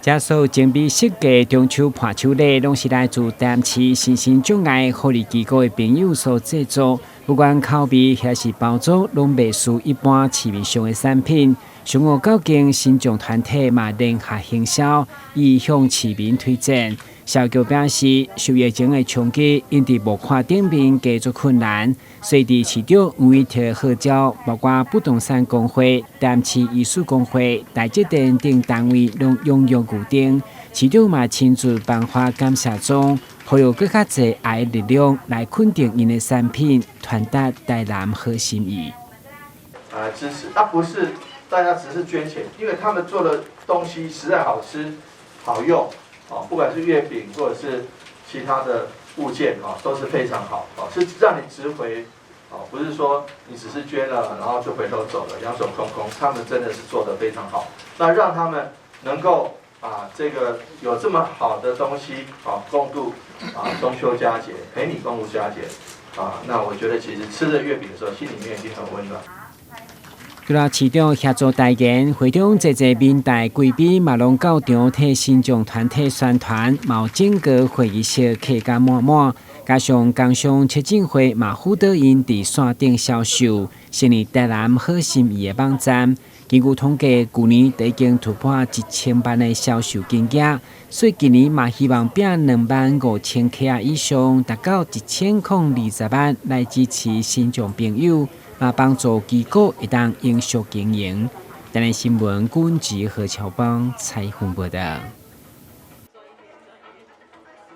這所有精美設計中秋伴手禮，攏是來自台南市身心障礙福利機構的朋友所製作。不管口味抑是包裝，攏袂輸一般市面上的產品。上午九間身障團體嘛聯合行銷，以向市民推薦。蕭橋表示，受疫情的衝擊，𪜶佇募款頂面加做困難，所以佇市長黃偉哲號召，包括不動產公會、台南市醫師公會、台積電等單位，攏踴躍預訂。市長嘛親自頒發感謝狀，呼籲閣較濟愛的力量來肯定𪜶的產品，傳達台南好心意。啊，支持，啊不是大家只是捐錢，因為他們做的東西實在好吃、好用。哦，不管是月餅或者是其他的物件，啊，都是非常好，哦，是讓你值回，哦，不是說你只是捐了，然後就回頭走了，兩手空空。他們真的是做得非常好，那讓他們能夠啊，這個有這麼好的東西，啊，共度啊中秋佳節，陪你共度佳節，啊，那我覺得其實吃着月餅的時候，心裡面已經很溫暖。除了市長協助代言，會中濟濟民代貴賓嘛攏到場替身障團體宣傳，嘛有整個會議室客甲滿滿，加上工商促進會嘛輔導𪜶佇線頂銷售，成立台南好心意的網站。根據統計，舊年已經突破1000萬的銷售金額，所以今年嘛希望拼25,000克以上，達到1020萬來支持身障朋友，嘛幫助機構會當永續經營。台南新聞，君吉何喬邦採訪報道。